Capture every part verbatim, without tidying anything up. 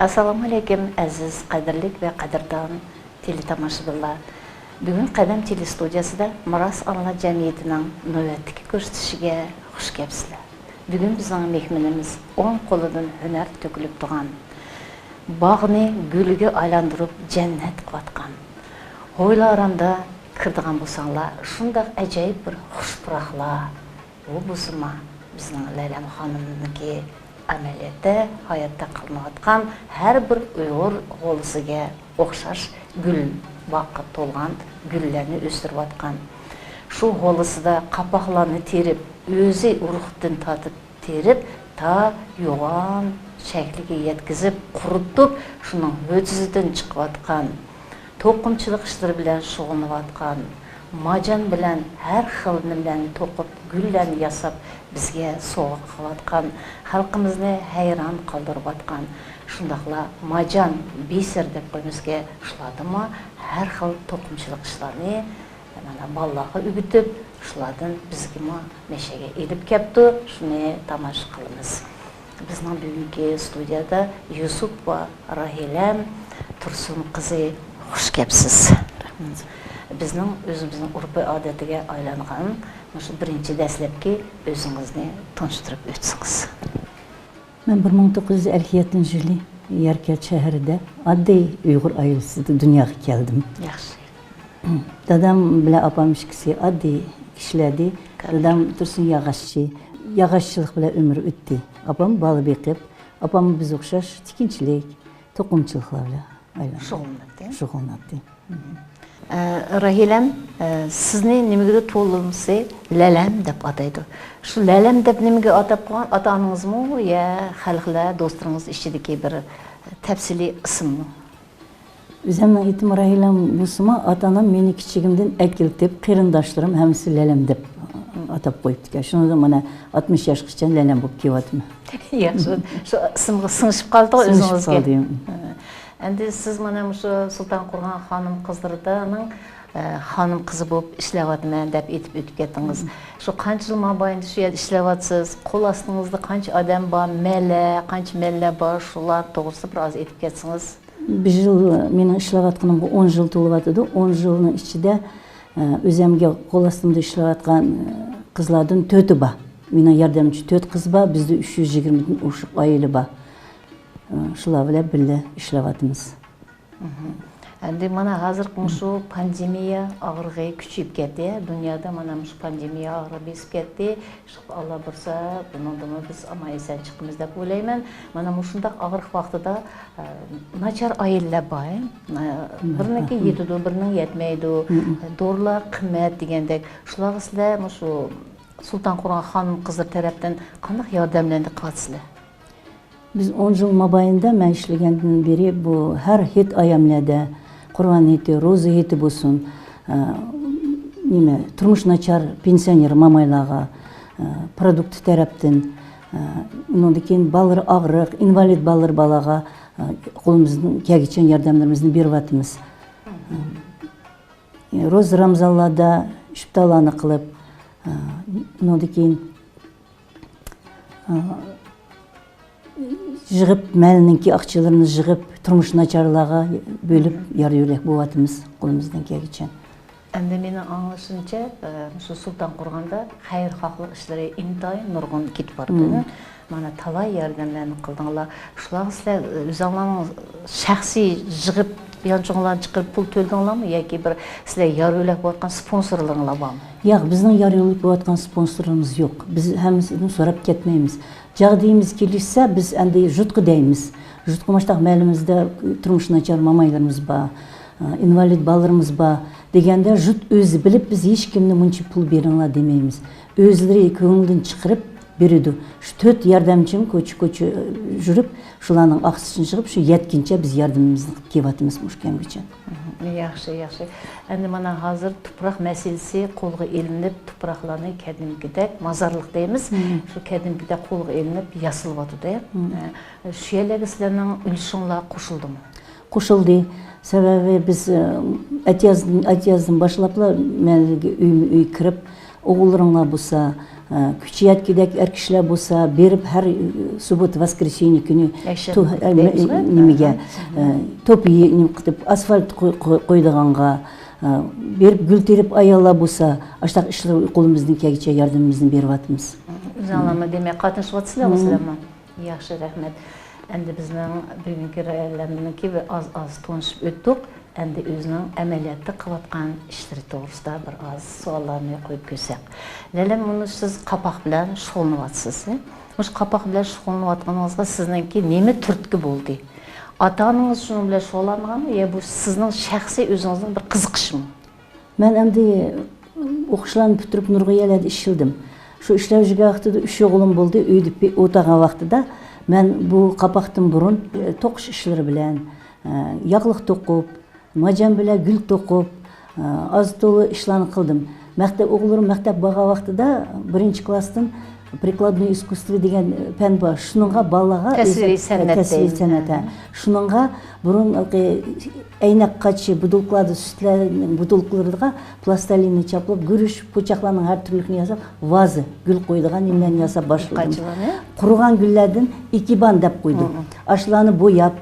ئەسسالامۇئەلەيكۇم، ئەزىز، قەدىرلىك ۋە قەدىردان تېلېتاماشىبىنلار. بۈگۈن قەدەم تېلېستۇدىيەسىدە مىراس ئانىلار جەمئىيىتىنىڭ نۆۋەتتىكى كۆرسىتىشىگە خۇش كەپسىلەر. بۈگۈن بىزنىڭ مېھمىنىمىز ئوڭ قولىدىن ھۈنەر تۆكۈلۈپ تۇرغان، باغنى گۈلگە ئايلاندۇرۇپ جەننەت قىلىۋاتقان، ھويلا ئارامدا كىرىدىغان بولساڭلار، شۇنداق ئەجايىپ بىر خۇش پۇراقلار. بۇ بولسىمۇ بىزنىڭ لەيلەم خانىمنىڭكى ئەمەلىيەتتە ھاياتتا قىلىنىۋاتقان ھەر بىر ئۇيغۇر ھولىسىگە ئوخشاش گۈل باغقا تولغان، گۈللەرنى ئۆستۈرۈۋاتقان. شۇ ھولىسىدا قاپاقلارنى تېرىپ، ئۆزى ئۇرۇقتىن تارتىپ تېرىپ، تا يوغان شەكلىگە يەتكۈزۈپ، قۇرۇتۇپ، شۇنىڭ ھۆددىسىدىن چىقىۋاتقان، توقۇمىچىلىق ئىشلىرى بىلەن شۇغۇللىنىۋاتقان، ماجان بىلەن ھەر خىل نېمىلەرنى توقۇپ، گۈللەرنى ياساپ، بىزگە سوۋغا قىلىۋاتقان، خەلقىمىزنى ھەيران قالدۇرۇۋاتقان، شۇنداقلا ماجان، بىسېر دەپ قويىمىزكى، شۇلاردىنمۇ ھەر خىل توقۇمىچىلىق ئىشلارنى مانا بالىلارغا ئۆگىتىپ، شۇلاردىن بىزگىمۇ مەشەگە ئېلىپ كەپتۇ، شۇنى تاماشا قىلىمىز. بىزنىڭ بۈگۈنكى ستۇدىيەدە يۈسۈپ ۋە راھىلەم تۇرسۇن قىزى، خۇش كەپسىز. بىزنىڭ ئۆزىمىزنىڭ ئۇرپى ئادىتىگە ئايلانغان مۇشۇ بىرىنچى دەسلەپكى ئۆزىڭىزنى تونۇشتۇرۇپ ئۆتسىڭىز. مەن بىر مىڭ توققۇز يۈز ئەللىك يەتتىنچى يىلى ياركەنت شەھىرىدە ئاددىي ئۇيغۇر ئائىلىسىدە دۇنياغا كەلدىم. ياخشى. دادام بىلەن ئاپام ئىككىسى ئاددىي كىشىلەردى. كادىر. دادام تۇرسۇن ياغاچچى، ياغاچچىلىق بىلەن ئۆمرى ئۆتتى. ئاپام بالا بېقىپ، ئاپام بىز ئوخشاش تىكىنچىلىك، توقۇمىچىلىقلار بىلەن ئايلاندى. شۇغۇللىناتتى. شۇغۇللىناتتى. ئە، راھىلەم، ئە، سىزنى نېمىگىدۇر تولىمىسى لەلەم دەپ ئاتايدۇ. شۇ لەلەم دەپ نېمىگە ئاتاپ قويغان؟ ئاتا-ئانىڭىزمۇ يا خەلقلەر، دوستلىرىڭىز ئىچىدىكى بىر تەپسىلىي ئىسىممۇ؟ ئۆزۈمنىڭ ئېتىم راھىلەم بولسىمۇ، ئاتا-ئانام مېنى كىچىكىمدىن ئەكېلىتىپ، قېرىنداشلىرىم ھەممىسى لەلەم دەپ ئاتاپ قويۇپتىكەن. شۇنىڭدىن مانا ئاتمىش ياشقىچە لەلەم بولۇپ كېلىۋاتىمەن. ياخشى، شۇ ئىسىمغا سىڭىشىپ قالدىغۇ ئۆزىڭىزگە. سىڭىشىپ قالدى. ھە. ئەمدى سىز مانا مۇشۇ سۇلتان قورغان خانىم قىزلىرىنىڭ، ئە، خانىم قىزى بولۇپ ئىشلەۋاتىمەن دەپ ئېيتىپ ئۆتۈپ كەتتىڭىز. شۇ قانچە يىل مابەينىدە شۇ يەردە ئىشلەۋاتىسىز؟ قول ئاستىڭىزدا قانچە ئادەم بار؟ مەلە، قانچە مەللە بار؟ شۇلار توغرىسىدا بىر ئاز ئېيتىپ كەتسىڭىز. بىر يىل، مېنىڭ ئىشلەۋاتقىنىمغا ئون يىل تولۇۋاتىدۇ. ئون يىلنىڭ ئىچىدە، ئە، ئۆزۈمگە قول ئاستىمدا ئىشلەۋاتقان، ئە، قىزلاردىن تۆتى بار. مېنىڭ ياردەمچى تۆت قىز بار، بىزدە ئۈچ يۈز يىگىرمىدىن ئوشۇق ئائىلە بار. ئە، شۇلار بىلەن بىللە ئىشلەۋاتىمىز. مھم. ئەمدى مانا ھازىرقى مۇشۇ پاندېمىيە ئاغرىقى كۈچىيىپ كەتتى. دۇنيادا مانا مۇشۇ پاندېمىيە ئاغرىقى بېسىپ كەتتى. ئاللا بۇيرۇسا، بۇنىڭدىنمۇ بىز ئامان-ئېسەن چىقىمىز دەپ ئويلايمەن. مانا مۇشۇنداق ئاغرىق ۋاقتىدا، ئە، ناچار ئائىلىلەر بار. ئە، بىرىنىڭكى يېتىدۇ، بىرىنىڭ يەتمەيدۇ. دورىلار قىممەت دېگەندەك. شۇلارغا سىلەر مۇشۇ سۇلتان قورغان خانىم قىزلىرى تەرەپتىن قانداق ياردەملەرنى قىلىۋاتىسىلەر؟ بىز ئون يىل مابەينىدە مەن ئىشلىگەندىن بېرى بۇ ھەر ھېيت ئايەملەردە، قۇربان ھېيتى، روزا ھېيتى بولسۇن، ئە، نېمە، تۇرمۇشى ناچار پېنسىيونېر مامايلارغا، ئە، پرودۇكت تەرەپتىن، ئە، ئۇنىڭدىن كېيىن بالىلىرى ئاغرىق، ئىنۋالىد بالىلىرى بالىلارغا، ئە، قولىمىزدىن كەلگۈچە ياردەملىرىمىزنى بېرىۋاتىمىز. ئە، روزا رامزانلاردا ئىپتارلارنى قىلىپ، ئە، ئۇنىڭدىن كېيىن يىغىپ، مەھەللىنىڭكى ئاقچىلىرىنى يىغىپ، تۇرمۇشى ناچارلارغا بۆلۈپ، يار يۆلەك بولۇۋاتىمىز قولىمىزدىن كەلگۈچە. ئەمدى مېنىڭ ئاڭلىشىمچە، ئە، مۇشۇ سۇلتان قورغاندا خەيرخاھلىق ئىشلىرى ئىنتايىن نۇرغۇن كېتىپ بارىدۇ. مانا تالاي ياردەملەرنى قىلدىڭلار. شۇلارغا سىلەر، ئە، ئۆزۈڭلارنىڭ شەخسىي يىغىپ، يانچۇقۇڭلارنى چىقىرىپ پۇل تۆلىدىڭلارمۇ ياكى بىر سىلەر يار يۆلەك بولۇۋاتقان سپونسورلىرىڭلار بارمۇ؟ ياق، بىزنىڭ يار يۆلەك بولۇۋاتقان سپونسورىمىز يوق. بىز ھەممىسىدىن سوراپ كەتمەيمىز. جاغدىيىمىز كېلىشسە، بىز ئەمدى جۇتقا دەيمىز. جۇتقا مۇشۇنداق مەھەللىمىزدە تۇرمۇشى ناچار مامايلىرىمىز بار، ئىنۋالىد بالىلىرىمىز بار دېگەندە، جۇت ئۆزى بىلىپ، بىز ھېچكىمنى مۇنچە پۇل بېرىڭلار دېمەيمىز. ئۆزلىرى كۆڭلىدىن چىقىرىپ بېرىدۇ. شۇ تۆت ياردەمچىم كوچا-كوچا يۈرۈپ، شۇلارنىڭ ئاقچىسىنى يىغىپ، شۇ يەتكىنىچە بىز ياردىمىمىزنى قىلىپ كېلىۋاتىمىز مۇشۇ كۈنگىچە. مھم. ياخشى، ياخشى. ئەمدى مانا ھازىر تۇپراق مەسىلىسى قولغا ئېلىنىپ، تۇپراقلارنى قەدىمكىدەك، مازارلىق دەيمىز، شۇ قەدىمكىدەك قولغا ئېلىنىپ ياسىلىۋاتىدۇ. ئە، شۇ يەرلەرگە سىلەرنىڭ ئۈلۈشۈڭلار قوشۇلدىمۇ؟ قوشۇلدى. سەۋەبى بىز، ئە، ئەتىياز، ئەتىيازدىن باشلاپلا مەھەللىگە ئۆيمۇ ئۆي كىرىپ، ئوغۇللىرىڭلار بولسا، ئە، كۈچى يەتكۈدەك ئەر كىشىلەر بولسا، بېرىپ ھەر، ئە، سۇبوتا، ۋاسكرесенيە كۈنى يەكشەنبە تو-، ئە، دەيمىزغۇ؟ نېمىگە، ئە، توپا نېمە قىلىپ، ئاسفالت قوي-، قوي-، قويىدىغانغا، ئە، بېرىپ گۈل تېرىپ ئاياللار بولسا، ئاشتاق ئىشلار قولىمىزدىن كەلگىچە ياردىمىمىزنى بېرىۋاتىمىز. ئۆزۈڭلارمۇ دېمەك قاتنىشىۋاتىسىلەرغۇ سىلەرمۇ؟ ياخشى، رەھمەت. ئەمدى بىزنىڭ بۈگۈنكى رەئەيلەرنىڭكى بىر ئاز-ئاز تونۇشۇپ ئۆتتۇق. ئەمدى ئۆزىنىڭ ئەمەلىيەتتە قىلىۋاتقان ئىشلىرى توغرىسىدا بىر ئاز سوئاللارنى قويۇپ كۆرسەك. لەيلەم، مۇنۇ سىز قاپاق بىلەن شۇغۇللىنىۋاتىسىز. مۇشۇ قاپاق بىلەن شۇغۇللىنىۋاتقىنىڭىزغا سىزنىڭكى نېمە تۈرتكە بولدى؟ ئاتا-ئانىڭىز شۇنىڭ بىلەن شۇغۇللانغانمۇ يا بۇ سىزنىڭ شەخسىي ئۆزىڭىزنىڭ بىر قىزىقىشىمۇ؟ مەن ئەمدى ئوقۇشلارنى پۈتتۈرۈپ نۇرغۇن يەرلەردە ئىشلىدىم. شۇ ئىشلەپ يۈرگەن ۋاقتىدا ئۈچ ئوغلۇم بولدى. ئۆيدە پې-، ئولتۇرغان ۋاقتىدا مەن بۇ قاپاقتىن بۇرۇن، ئە، توقۇش ئىشلىرى بىلەن، ئە، ياغلىق توقۇپ، ماجان بىلەن گۈل توقۇپ، ئە، ئاز تولا ئىشلارنى قىلدىم. مەكتەپ، ئوغۇللىرىم مەكتەپ بارغان ۋاقتىدا بىرىنچى كىلاستىن پرىكلادنوي ئىسكۇستۋو دېگەن پەن بار. شۇنىڭغا بالىلارغا تەسۋىرىي ئۆزى-، سەنئەت تەسۋىرىي دەيمىز. سەنئەت، ھە. شۇنىڭغا بۇرۇن ئەينەك قاچا بوتۇلكىلاردا، سۈتلەرنىڭ بوتۇلكىلىرىغا پلاستىلىننى چاپلاپ، گۈرۈچ، پۇرچاقلارنىڭ ھەر تۈرلۈكىنى ياساپ، ۋازا، گۈل قويىدىغان نېمىلەرنى ياساپ باشلىدىم. قاچىلارنى؟ قۇرۇغان گۈللەردىن ئىكىبان دەپ قويدۇم. ئاشۇلارنى بوياپ،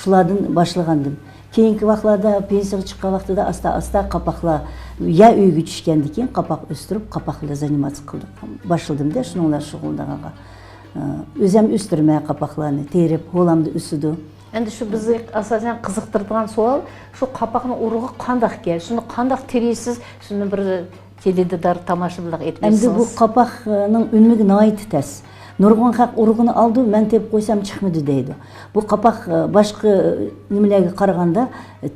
شۇلاردىن باشلىغانىدىم. كېيىنكى ۋاقىتلاردا پېنسىيەگە چىققان ۋاقتىدا ئاستا-ئاستا قاپاقلار، يا ئۆيگە چۈشكەندىن كېيىن قاپاق ئۆستۈرۈپ، قاپاق بىلەن زانىماتسىيە قىلدىم. باشلىدىم-دە، شۇنىڭ بىلەن شۇغۇللىنىدىغانغا. ئۆزەم ئۆستۈرىمەن قاپاقلارنى، تېرىپ، ھولامدا ئۆسىدۇ. ئەمدى شۇ بىزنى ئاساسەن قىزىقتۇرىدىغان سوئال، شۇ قاپاقنىڭ ئۇرۇقى قانداقكەن؟ شۇنى قانداق تېرىيسىز؟ شۇنى بىر تېلېدىدار تاماشىبىنلارغا ئېيتىپ بەرسىڭىز. ئەمدى بۇ قاپاقنىڭ ئۈنلۈكى ناھايىتى تەس. نۇرغۇن خەق ئۇرۇقىنى ئالىدۇ، مەن تېرىپ قويسام چىقمىدى دەيدۇ. بۇ قاپاق، ئە، باشقا، ئە، نېمىلەرگە قارىغاندا، ئە،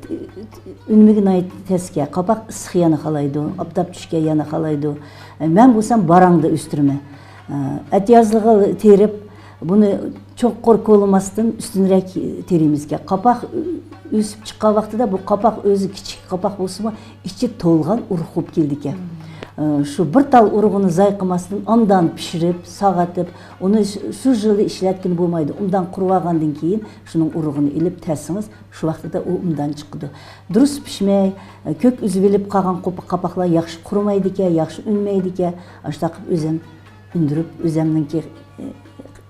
ئۈنۈمىگە ناھايىتى تەسكەن. قاپاق ئىسسىق يەنە خالايدۇ، ئاپتاپ چۈشكەن يەنە خالايدۇ. ئە، مەن بولسام باراڭدا ئۆستۈرىمەن. ئە، ئەتىيازلىقى تېرىپ، بۇنى چوڭقۇر كولىماستىن ئۈستۈنرەك تېرىيمىزكەن. قاپاق ئۆ-، ئۆسۈپ چىققان ۋاقتىدا بۇ قاپاق ئۆزى كىچىك قاپاق بولسىمۇ، ئىچى تولغان ئۇرۇق بولۇپ كېلىدىكەن. ئە، شۇ بىر تال ئۇرۇقىنى زايە قىلماستىن، ئوبدان پىشۇرۇپ، ساغىتىپ، ئۇنى شۇ، شۇ يىلى ئىشلەتكىلى بولمايدۇ. ئوبدان قۇرۇۋالغاندىن كېيىن شۇنىڭ ئۇرۇقىنى ئېلىپ تەرسىڭىز، شۇ ۋاقتىدا ئۇ ئوبدان چىقىدۇ. دۇرۇس پىشمەي، ئە، كۆك ئۈزۈۋېلىپ قالغان قوپ-، قاپاقلار ياخشى قۇرۇمايدىكەن، ياخشى ئۈنمەيدىكەن. ئاشۇنداق قىلىپ ئۆزۈم ئۈندۈرۈپ، ئۆزۈمنىڭكى، ئە،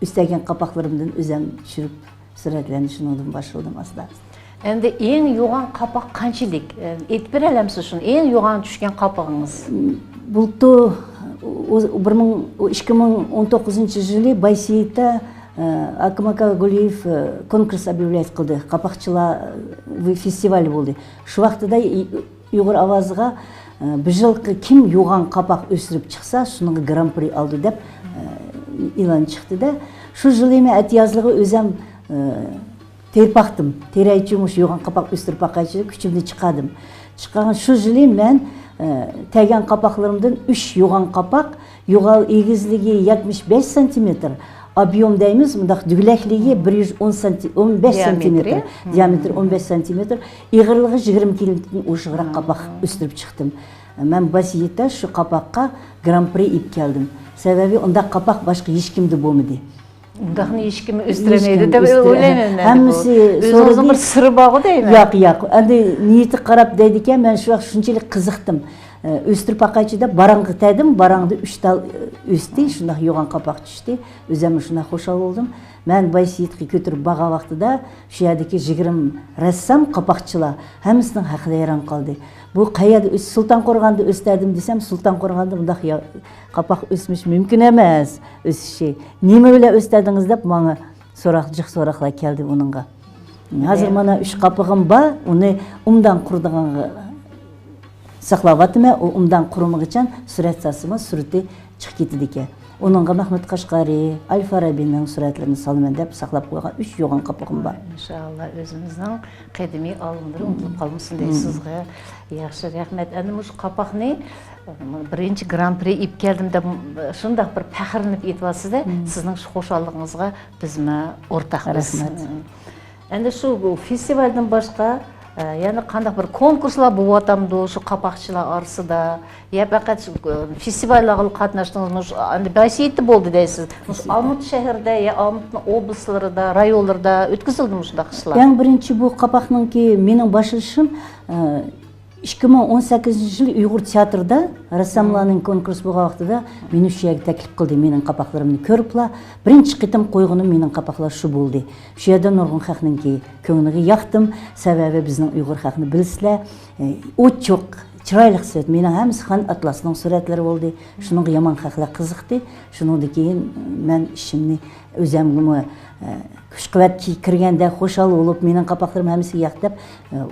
ئۆستۈرگەن قاپاقلىرىمدىن ئۆزۈم چۈشۈرۈپ، سۈرەتلەرنى شۇنىڭدىن باشلىدىم ئاستا-ئاستا. ئەمدى ئەڭ يوغان قاپاق قانچىلىك؟ ئېيتىپ بېرەلەمسىز شۇنى؟ ئەڭ يوغان چۈشكەن قاپىقىڭىز؟ بۇلتۇر، ئۇ، بىر مىڭ، ئىككى مىڭ ئون توققۇزىنچى يىلى بايسېيىتتا، ئاكىم ئاكا گۇلىيېف كونكۇرس ئوبياۋليات قىلدى. قاپاقچىلار فېستىۋالى بولدى. شۇ ۋاقتىدا ئۇيغۇر ئاۋازىغا، ئە، بىر يىلقى كىم يوغان قاپاق ئۆستۈرۈپ چىقسا، شۇنىڭغا گران پرى ئالىدۇ دەپ، ئە، ئېلان چىقتى-دە. شۇ يىلى مەن ئەتىيازلىقى ئۆزۈم، ئە، تېرىپ باقتىم. تېرەيچۇ، مۇشۇ يوغان قاپاق ئۆستۈرۈپ باقايچۇ دەپ كۈچۈمنى چىقاردىم. چىقارغان شۇ يىلى مەن، ئە، تەرگەن قاپاقلىرىمدىن ئۈچ يوغان قاپاق، يوغان ئېگىزلىكى يەتمىش بەش سانتىمېتىر، ئوبيوم دەيمىز، مۇنداق دۈگىلەكلىكى بىر يۈز ئون سانتى-، ئون بەش سانتىمېتىر، دىئامېتىرى؟ دىئامېتىرى ئون بەش سانتىمېتىر، ئېغىرلىقى يىگىرمە كىلومدىن ئوشۇقراق قاپاق ئۆستۈرۈپ چىقتىم. مەن بايسېيىتتا شۇ قاپاققا گران پرى ئېلىپ كەلدىم. سەۋەبى، ئۇنداق قاپاق باشقا ھېچكىمدە بولمىدى. ئۇنداقنى ھېچكىم ئۆستۈرەلمەيدۇ دەپ ئۆيلەيمەن مەن. ھەممىسى ئۆزىڭىزنىڭ بىر سىرى بارغۇ دەيمەن. ياق، ياق. ئەمدى نىيىتىگە قاراپ دەيدىكەن، مەن شۇ ۋاقىت شۇنچىلىك قىزىقتىم. ئۆستۈرۈپ باقايچۇ دەپ باراڭغا تەگدىم، باراڭدا ئۈچ تال ئۆستى، شۇنداق يوغان قاپاق چۈشتى. ئۆزۈممۇ شۇنداق خۇشال بولدۇم. مەن بايسېيىتقا كۆتۈرۈپ بارغان ۋاقتىدا شۇ يەردىكى يىگىرمە رەسسام، قاپاقچىلار ھەممىسىنىڭ ھەققىدە ھەيران قالدى. بۇ قەيەردە ئۆس-، سۇلتان قورغاندا ئۆستۈردۈم دېسەم، سۇلتان قورغاندا بۇنداق يا-، قاپاق ئۆسمىشى مۇمكىن ئەمەس، ئۆسۈشى. نېمە بىلەن ئۆستۈردىڭىز دەپ ماڭا سوراق، جىق سوراقلار كەلدى ئۇنىڭغا. ھازىر مانا ئۈچ قاپىقىم بار، ئۇنى ئوبدان قۇرۇدىغانغا ساقلاۋاتىمەن، ئۇ ئوبدان قۇرۇمىغىچە سۈرەت سالسىمۇ سۈرىتى چىقىپ كېتىدىكەن. ئۇنىڭغا مەھمۇد قەشقەرى، ئەل فارابىنىڭ سۈرەتلىرىنى سالىمەن دەپ ساقلاپ قويغان ئۈچ يوغان قاپىقىم بار. ئىنشائاللا، ئۆزىمىزنىڭ قەدىمىي ئالىملىرى ئۇنتۇلۇپ قالمىسۇن دەيسىز سىزغا. ياخشى، رەھمەت. ئەنە مۇشۇ قاپاقنى، بىرىنچى گران پرى ئېلىپ كەلدىم دەپ شۇنداق بىر پەخىرلىنىپ ئېيتىۋاتىسىز-دە، سىزنىڭ شۇ خۇشاللىقىڭىزغا بىزمۇ ئورتاقمىز. رەھمەت. ئەمدى شۇ بۇ فېستىۋالدىن باشقا، ئە، يەنە قانداق بىر كونكۇرسلار بولۇۋاتامدۇ شۇ قاپاقچىلار ئارىسىدا؟ يا پەقەت شۇ، ئە، فېستىۋاللارغا قاتناشتىڭىزمۇ؟ شۇ، ئەمدى بايسېيىتتا بولدى دەيسىز. مۇشۇ ئالمۇتا شەھىرىدە يا ئالمۇتىنىڭ ئوبلاستلىرىدا، رايونلىرىدا ئۆتكۈزۈلدىمۇ شۇنداق ئىشلار؟ ئەڭ بىرىنچى بۇ قاپاقنىڭكى مېنىڭ باشلىشىم، ئە، ئىككى مىڭ ئون سەككىزىنچى يىلى ئۇيغۇر تىياتىرىدا رەسساملارنىڭ كونكۇرسى بولغان ۋاقتىدا مېنى شۇ يەرگە تەكلىپ قىلدى. مېنىڭ قاپاقلىرىمنى كۆرۈپلا، بىرىنچى قېتىم قويغىنىم مېنىڭ قاپاقلار شۇ بولدى. شۇ يەردە نۇرغۇن خەقنىڭكى كۆڭلىگە ياقتىم. سەۋەبى، بىزنىڭ ئۇيغۇر خەقنى بىلىسىلەر، ئوچۇق، چىرايلىق سۈرەت. مېنىڭ ھەممىسى خان ئەتلاسنىڭ سۈرەتلىرى بولدى. شۇنىڭغا يامان خەقلەر قىزىقتى. شۇنىڭدىن كېيىن مەن ئىشىمنى ئۆزۈمگىمۇ، ئە، كۈچ-قۇۋۋەت كىرگەندە خۇشال بولۇپ، مېنىڭ قاپاقلىرىم ھەممىسىگە ياق دەپ، ئە،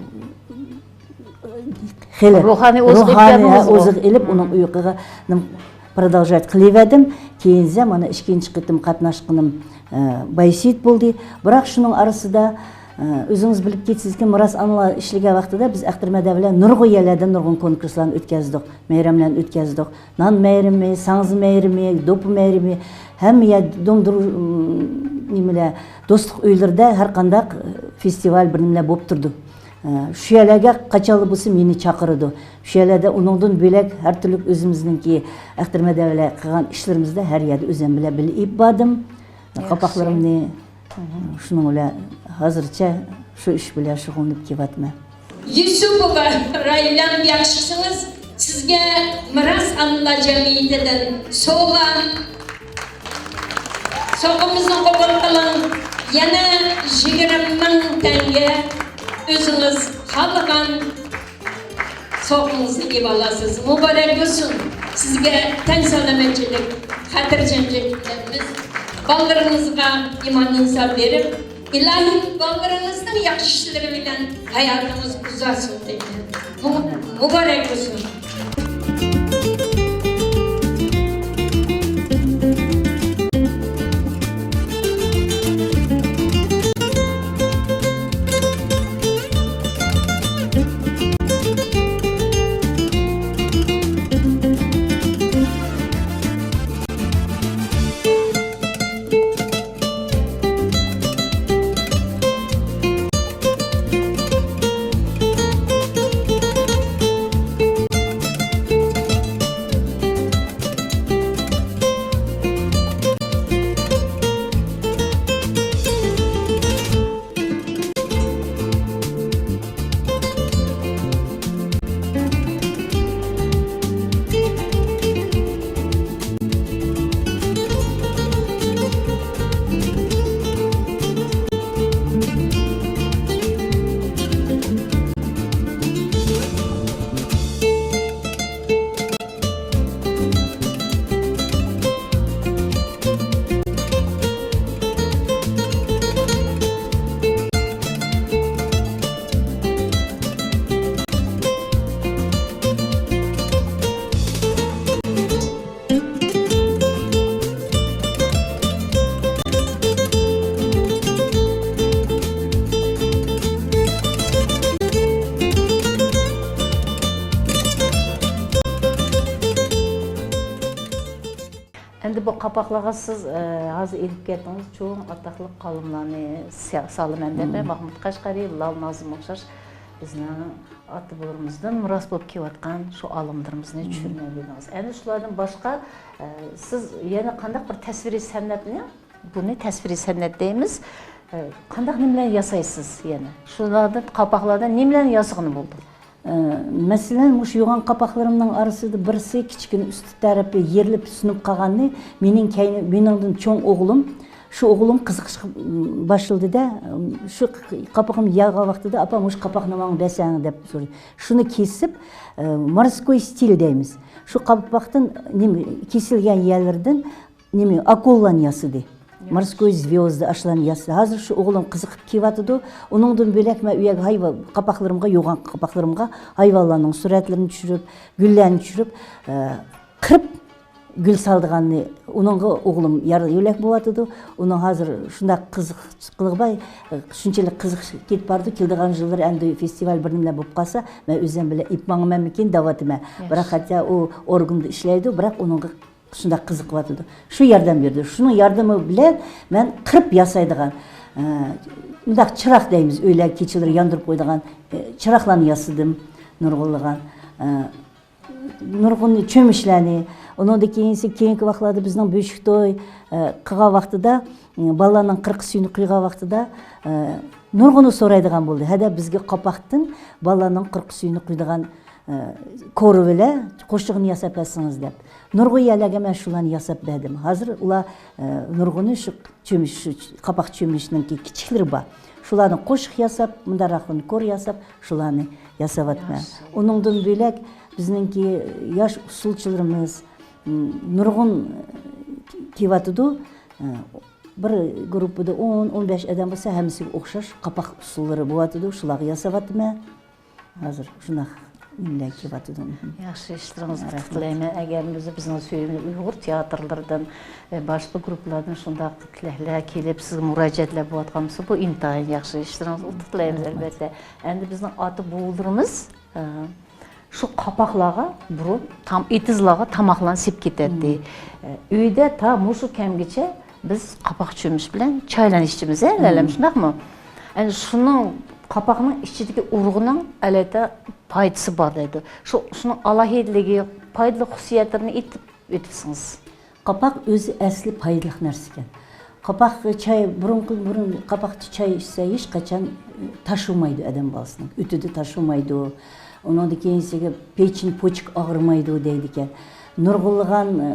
خېلى روھانىي ئوزۇق ئېلىپ روھانىي، بەردىڭىزغۇ؟ ئوزۇق ئېلىپ، ئۇنىڭ ئۇيقىغا نېمە، پرودолژات قىلىۋەردىم. كېيىن زە مانا ئىككىنچى قېتىم قاتناشقىنىم، ئە، بايسېيىت بولدى. بىراق شۇنىڭ ئارىسىدا، ئە، ئۆزىڭىز بىلىپ كېتىسىزكى، مىراس ئانىلار ئىشلىگەن ۋاقتىدا بىز ئەختىرىم ھەدە بىلەن نۇرغۇن يەرلەردە نۇرغۇن كونكۇرسلارنى ئۆتكەزدۇق، مەيرەملەرنى ئۆتكەزدۇق. نان مەيرىمى، ساڭزا مەيرىمى، دوپپا مەيرىمى، ھەممە يەر دومدۇر، نېمىلەر، دوستلۇق ئۆيلىرىدە ھەر قانداق فېستىۋال، بىر نېمىلەر بولۇپ تۇرىدۇ. ئە، شۇ يەرلەرگە قاچانلا بولسا مېنى چاقىرىدۇ. شۇ يەرلەردە ئۇنىڭدىن بۆلەك ھەر تۈرلۈك ئۆزىمىزنىڭكى ئەختىرىم ھەدە بىلەن قىلغان ئىشلىرىمىزدا ھەر يەردە ئۆزۈم بىلەن بىللە ئېلىپ باردىم. ياخشى. قاپاقلىرىمنى شۇنىڭ بىلەن ھازىرچە شۇ ئىش بىلەن شۇغۇللىنىپ كېلىۋاتىمەن. يۈسۈپوۋا رايلام، ياخشىسىڭىز، سىزگە مىراس ئانىلار جەمئىيىتىدىن سوۋغا. سوۋغىمىزنى قوبۇل قىلىڭ. يەنە يىگىرمە مىڭ تەڭگە ئۆزىڭىز خالىغان سوۋغىڭىزنى ئېلىۋالارسىز. مۇبارەك بولسۇن. سىزگە تەن سالامەتچىلىك، خاتىرجەملىك تىلەيمىز. بالىلىرىڭىزغا ئىمان ئىنساپ بېرىپ، ئىلاھىم بالىلىرىڭىزنىڭ ياخشى ئىشلىرى بىلەن ھاياتىڭىز ئۇزارسۇن دەيمەن. مۇ-، مۇبارەك بولسۇن. ئەمدى بۇ قاپاقلارغا سىز، ئە، ھازىر ئېلىپ كەتتىڭىز، چوڭ ئاتاقلىق ئالىملارنى سا-، سالىمەن دەپ، مەھمۇد قەشقەرى، لال نازىم ئوخشاش بىزنىڭ ئاتا-بوۋىلىرىمىزدىن مىراس بولۇپ كېلىۋاتقان شۇ ئالىملىرىمىزنى چۈشۈرمەي بەردىڭىز. ئەنە شۇلاردىن باشقا، ئە، سىز يەنە قانداق بىر تەسۋىرىي سەنئەتنى، بۇنى تەسۋىرىي سەنئەت دەيمىز، ئە، قانداق نېمىلەرنى ياسايسىز يەنە؟ شۇلاردىن، قاپاقلاردىن نېمىلەرنى ياسىغىلى بولىدۇ؟ ئە، مەسىلەن، مۇشۇ يوغان قاپاقلىرىمنىڭ ئارىسىدا بىرسى كىچىككىنە ئۈستى تەرىپى يېرىلىپ سۇنۇپ قالغاننى مېنىڭ كەينى-، مېنىڭدىن چوڭ ئوغلۇم، شۇ ئوغلۇم قىزىقىشقا باشلىدى-دە، شۇ قاپىقىم ياغان ۋاقتىدا، «ئاپا، مۇشۇ قاپاقنى ماڭا بەرسەڭ» دەپ سورىدى. شۇنى كېسىپ، ئە، مورской стиль دەيمىز. شۇ قاپاقتىن نېمە، كېسىلگەن يەرلىرىدىن نېمە، ئاكۇلىلارنى ياسىدى. مورской звёзда ئاشۇلارنى ياسىدى. ھازىر شۇ ئوغلۇم قىزىقىپ كېلىۋاتىدۇ. ئۇنىڭدىن بۆلەك مەن ئۇ يەرگە ھايۋا-، قاپاقلىرىمغا، يوغان قاپاقلىرىمغا ھايۋانلارنىڭ سۈرەتلىرىنى چۈشۈرۈپ، گۈللەرنى چۈشۈرۈپ، ئە، قىرىپ گۈل سالىدىغاننى ئۇنىڭغا ئوغلۇم يار-يۆلەك بولۇۋاتىدۇ. ئۇنىڭ ھازىر شۇنداق قىزىقچىلىقى بار، ئە، شۇنچىلىك قىزىقىپ كېتىپ بارىدۇ. كېلىدىغان يىللىرى ئەمدى فېستىۋال بىر نېمىلەر بولۇپ قالسا، مەن ئۆزۈم بىلەن ئېلىپ ماڭىمەنمىكىن دەۋاتىمەن. ياخشى. بىراق، ھەتتا ئۇ ئورگاندا ئىشلەيدۇ، بىراق ئۇنىڭغا شۇنداق قىزىقىۋاتىدۇ. شۇ ياردەم بېرىدۇ. شۇنىڭ ياردىمى بىلەن مەن قىرىپ ياسايدىغان، ئە، مۇنداق چىراغ دەيمىز، ئۆيلەرگە كېچىلىرى ياندۇرۇپ قويىدىغان، ئە، چىراغلارنى ياسىدىم، نۇرغۇنلىغان، ئە، نۇرغۇن چۆمۈچلەرنى. ئۇنىڭدىن كېيىنسى، كېيىنكى ۋاقىتلاردا بىزنىڭ بۆشۈك توي، ئە، قىلغان ۋاقتىدا، ئە، بالىلارنىڭ قىرىق سۈيىنى قۇيغان ۋاقتىدا، ئە، نۇرغۇنى سورايدىغان بولدى. ھەدە، بىزگە قاپاقتىن بالىلارنىڭ قىرىق سۈيىنى قۇيىدىغان ئە، كورا بىلەن قوشۇغىنى ياساپ بەرسىڭىز دەپ. نۇرغۇن يەرلەرگە مەن شۇلارنى ياساپ بەردىم. ھازىر ئۇلار، ئە، نۇرغۇنى شۇ چۆمۈش، شۇ قاپاق چۆمۈشنىڭكى كىچىكلىرى بار. شۇلارنى قوشۇق ياساپ، مۇنداقراقلىرىنى كور ياساپ، شۇلارنى ياساۋاتىمەن. ياخشى. ئۇنىڭدىن بۆلەك بىزنىڭكى ياش ئۇسسۇلچىلىرىمىز، م، نۇرغۇن كېلىۋاتىدۇ. ئە، بىر گۇرۇپپىدا ئون، ئون بەش ئادەم بولسا، ھەممىسىگە ئوخشاش قاپاق ئۇسسۇللىرى بولۇۋاتىدۇ. شۇلارغا ياساۋاتىمەن. ھازىر شۇنداق نېمىلەر كېلىۋاتىدۇ. ياخشى ئىشلىرىڭىزغا رەھمەت. ئۇتۇق تىلەيمەن. ئەگەر بىزنىڭ سۆيۈملۈك ئۇيغۇر تىياتىرلىرىدىن، ئە، باشقا گۇرۇپپىلاردىن شۇنداق تىلەكلەر كېلىپ، سىزگە مۇراجىئەتلەر بولۇۋاتقان بولسا، بۇ ئىنتايىن ياخشى ئىشلىرىڭىزغا ئۇتۇق تىلەيمىز، رەھمەت. ئەلۋەتتە. ئەمدى بىزنىڭ ئاتا بوۋىلىرىمىز، ئە، شۇ قاپاقلارغا بۇرۇن تام-، ئېتىزلارغا تاماقلارنى سېلىپ كېتەتتى. مم. ئە، ئۆيدە تا مۇشۇ كەمگىچە بىز قاپاق چۆمۈش بىلەن چايلارنى ئىچىمىز، ھە، لەلەم، مم، شۇنداقمۇ؟ ئەنە شۇنىڭ، قاپاقنىڭ ئىچىدىكى ئۇرۇغىنىڭ ئەلۋەتتە پايدىسى بار دەيدۇ. شۇ، شۇنىڭ ئالاھىدىلىكى، پايدىلىق خۇسۇسىيەتلىرىنى ئېيتىپ ئۆتسىڭىز. قاپاق ئۆزى ئەسلى پايدىلىق نەرسە ئىكەن. قاپاق چاي، بۇرۇنقى، بۇرۇن قاپاقتا چاي ئىچسە، ھېچقاچان تاشۇمايدۇ ئادەم بالىسىنىڭ. ئۆتىدە تاشۇمايدۇ. ئۇنىڭدىن كېيىنسىگە پېچىن، پوچۇك ئاغرىمايدۇ دەيدىكەن. نۇرغۇنلىغان، ئە،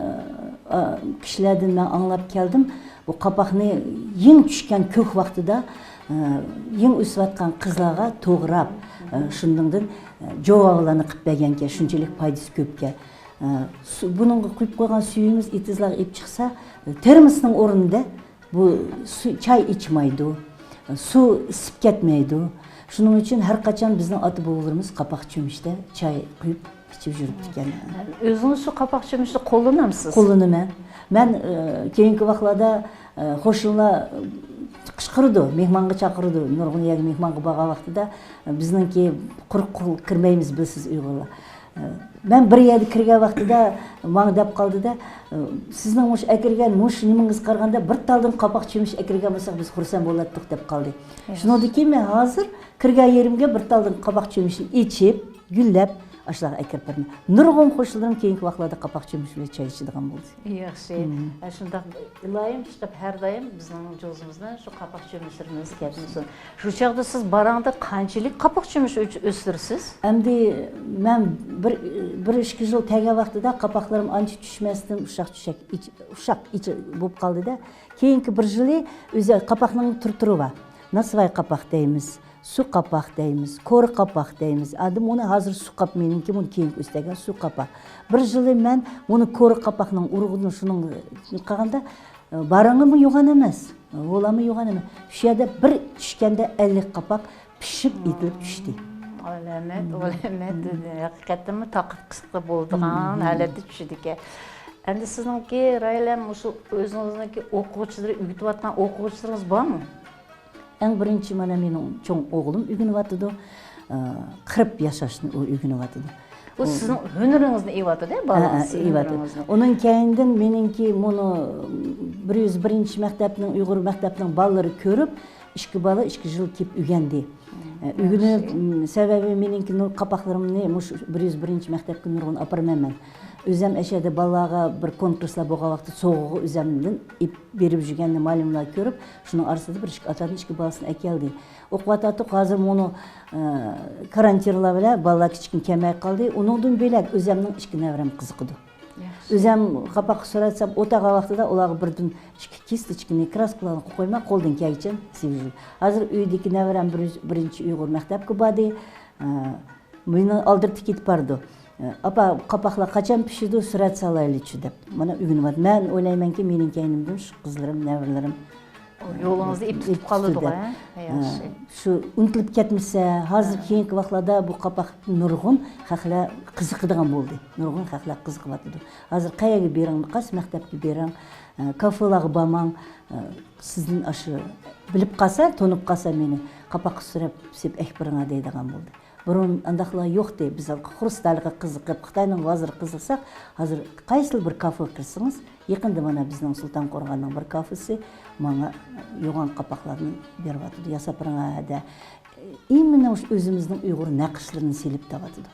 ئە، كىشىلەردىن مەن ئاڭلاپ كەلدىم، بۇ قاپاقنى يېڭى چۈشكەن كۆك ۋاقتىدا، ئە، يېڭى ئۆسۈۋاتقان قىزلارغا توغراپ، ئە، شۇنىڭدىن، ئە، جوۋاۋلارنى قىلىپ بەرگەنكەن، شۇنچىلىك پايدىسى كۆپكەن. ئە، سۇ-، بۇنىڭغا قۇيۇپ قويغان سۈيىمىز ئېتىزلارغا ئېلىپ چىقسا، تېرموسنىڭ ئورنىدا بۇ سۇ، چاي ئىچمايدۇ، سۇ ئىسسىپ كەتمەيدۇ. شۇنىڭ ئۈچۈن ھەر قاچان بىزنىڭ ئاتا-بوۋىلىرىمىز قاپاق چۆمۈچتە چاي قۇيۇپ ئىچىپ يۈرۈپتىكەن. ئۆزىڭىز شۇ قاپاق چۆمۈچنى قوللىنامسىز؟ قوللىنىمەن. مەن، ئە، كېيىنكى ۋاقىتلاردا، ئە، قوشنىلار قىچقىرىدۇ، مېھمانغا چاقىرىدۇ. نۇرغۇن يەرگە مېھمانغا بارغان ۋاقتىدا، ئە، بىزنىڭكى قۇرۇق قول كىرمەيمىز، بىلىسىز، ئۇيغۇرلار. مەن بىر يەرگە كىرگەن ۋاقتىدا ماڭا دەپ قالدىدا، سىزنىڭ مۇشۇ ئەكىرگەن مۇشۇ نېمىڭىزگە قارىغاندا بىر تالدىن قاپاق چۆمۈچ ئەكىرگەن بولساق بىز خۇرسەن بولاتتۇق دەپ قالدى. ياخشى. شۇنىڭدىن كېيىن مەن ھازىر كىرگەن يېرىمگە بىر تالدىن قاپاق چۆمۈچنى ئېچىپ، گۈللەپ، ئاشۇلارغا ئەكىرىپ بېرىمەن. نۇرغۇن قوشنىلىرىم كېيىنكى ۋاقىتلاردا قاپاق چۆمۈچ بىلەن چاي ئىچىدىغان بولدى. ياخشى. مم. ئە، شۇنداق ئىلاھىم چىقىپ ھەر دائىم بىزنىڭ جوزىمىزدىن شۇ قاپاق چۆمۈچلىرىمىز كەتمىسۇن. شۇ چاغدا سىز باراڭدا قانچىلىك قاپاق چۆمۈچ ئۆچ-، ئۆستۈرىسىز؟ ئەمدى مەن بىر، بىر ئىككى يىل تەگەن ۋاقتىدا قاپاقلىرىم ئانچە چۈشمەستىن ئۇششاق چۈشەك ئىچ-، ئۇششاق ئىچ بولۇپ قالدىدا. كېيىنكى بىر يىلى ئۆزى قاپاقنىڭ تۈر-تۈرى بار. ناسۋاي قاپاق دەيمىز، سۇ قاپاق دەيمىز، كورا قاپاق دەيمىز. ئادەم ئۇنى ھازىر سۇ قاپ، مېنىڭكى بۇنى كېيىنكى ئۆستۈرگەن سۇ قاپاق. بىر يىلى مەن بۇنى كورا قاپاقنىڭ ئۇرۇقىنى شۇنىڭ قىلغاندا، باراڭىمۇ يوغان ئەمەس، ھولامۇ يوغان ئەمەس. شۇ يەردە بىر چۈشكەندە ئەللىك قاپاق پىشىپ ئېتىلىپ چۈشتى. ئالامەت، ئالامەت. ھەقىقەتەنمۇ تاقىت قىسقا بولىدىغان ھالەتتە چۈشىدىكەن. ئەمدى سىزنىڭكى راھىلەم مۇشۇ ئۆزىڭىزنىڭكى ئوقۇغۇچىلىرى، ئۆگىتىۋاتقان ئوقۇغۇچىلىرىڭىز بارمۇ؟ ئەڭ بىرىنچى مانا مېنىڭ چوڭ ئوغلۇم ئۆگىنىۋاتىدۇ. ئە، قىرىپ ياساشنى ئۇ ئۆگىنىۋاتىدۇ. ئۇ سىزنىڭ ھۈنىرىڭىزنى ئېۋاتىدۇ، ھە، بالىڭىز ھە، ئېۋاتىدۇ. ھۈنىرىڭىزنى. ئۇنىڭ كەينىدىن مېنىڭكى مۇنۇ بىر يۈز بىرىنچى مەكتەپنىڭ، ئۇيغۇر مەكتەپنىڭ بالىلىرى كۆرۈپ، ئىككى بالا ئىككى يىل كېلىپ ئۆگەندى. ئە، ئۆگىنىپ، ياخشى. م، سەۋەبى مېنىڭكى نۇر قاپاقلىرىمنى مۇشۇ بىر يۈز بىرىنچى مەكتەپكە نۇرغۇن ئاپىرىمەن مەن. ئۆزەم ئەشەدە بالىلارغا بىر كونكۇرسلار بولغان ۋاقىتتا سوۋغىغا ئۆزەمدىن ئېلىپ بېرىپ يۈرگەننى مۇئەللىملەر كۆرۈپ، شۇنىڭ ئارىسىدا بىر ئىككى ئاتادىن ئىككى بالىسىنى ئەكەلدى. ئوقۇۋاتاتتۇق، ھازىر مۇنۇ، ئە، كارانتىنلار بىلەن بالىلار كىچىككىنە كەلمەي قالدى. ئۇنىڭدىن بۆلەك ئۆزەمنىڭ ئىككى نەۋرەم قىزىقىدۇ. ياخشى. ئۆزەم قاپاققا سۈرەتسەم، ئولتۇرغان ۋاقتىدا ئۇلارغا بىردىن ئىككى كىستىچكىنى، كراسكىلارنى قويۇپ قويماي، قولدىن كەلگىچە سىۋىرىپ. ھازىر ئۆيدىكى نەۋرەم بىر-، بىرىنچى ئۇيغۇر مەكتەپكە باردى. ئە، مېنى ئالدىرىتىپ كېتىپ بارىدۇ. ئاپا، قاپاقلار قاچان پىشىدۇ، سۈرەت سالايلىچۇ دەپ. مانا ئۆگىنىۋاتىمەن. مەن ئويلايمەنكى، مېنىڭ كەينىمدىن شۇ قىزلىرىم، نەۋرىلىرىم، ئۇ يولىڭىزنى ئېپ تۇتۇپ قالىدۇ، ھە؟ ھە، ياخشى. شۇ ئۇنتۇلۇپ كەتمىسە، ھازىر كېيىنكى ۋاقىتلاردا بۇ قاپاق نۇرغۇن خەقلەر قىزىقىدىغان بولدى. نۇرغۇن خەقلەر قىزىقىۋاتىدۇ. ھازىر قەيەرگە بېرىڭ، قايسى مەكتەپكە بېرىڭ، ئە، كافېلارغا بارماڭ، ئە، سىزدىن ئاشۇ بىلىپ قالسا، تونۇپ قالسا مېنى، قاپاققا سۈرەپ سېلىپ ئەكىپ بېرىڭلار دەيدىغان بولدى. بۇرۇن ئانداقلار يوقتى، بىز خۇرۇسلارغا قىزىقىپ، خىتاينىڭ بازىرىغا قىزىقساق، ھازىر قايسىلا بىر كافېغا كىرسىڭىز، يېقىندا مانا بىزنىڭ سۇلتان قورغاننىڭ بىر كافېسى ماڭا يوغان قاپاقلارنى بېرىۋاتىدۇ، ياساپ بېرىڭە دە. ئىممىنى مۇشۇ ئۆزىمىزنىڭ ئۇيغۇر نەقىشلىرىنى سېلىپ تاۋاتىدۇ.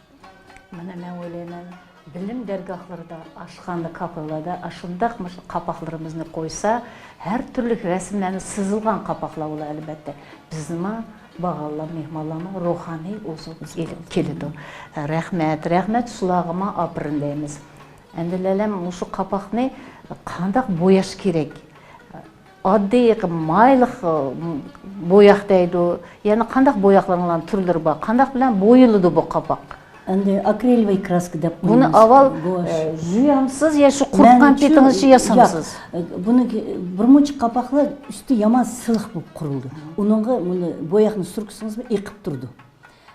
مانا مەن ئويلايمەن، بىلىم دەرگاھلىرىدا، ئاشخانىدا، كافېلاردا ئاشۇنداق مۇشۇ قاپاقلىرىمىزنى قويسا، ھەر تۈرلۈك رەسىملەرنى سىزىلغان قاپاقلار بولار ئەلۋەتتە. بىزنىمۇ بارغانلار مېھمانلارنىڭ روھانى ئوزۇق ئېلىپ كېلىدۇ. رەھمەت، رەھمەت شۇلارغىمۇ ئاپىرىن دەيمىز. ئەمدى لەلەم مۇشۇ قاپاقنى قانداق بوياش كېرەك؟ ئاددىي مايلىق بوياق دەيدۇ. يەنە قانداق بوياقلىرىڭلارنىڭ تۈرلىرى بار؟ قانداق بىلەن بويىلىدۇ بۇ قاپاق؟ ئەمدى ئاكرىلوۋىي كراسكا دەپ بۇنى قويىمىز، ئاۋۋال گۇئاش. ئە، يۇيامسىز يا شۇ قۇرۇتقان مەنچۇ-، پېتىڭىزچە ياسامسىز؟ ياق. بۇنى بىر مۇنچە قاپاقلار ئۈستى يامان سىلىق بولۇپ قۇرۇلدى. ئۇنىڭغا بۇنى بوياقنى سۈركىسىڭىزمۇ ئېقىپ تۇرىدۇ.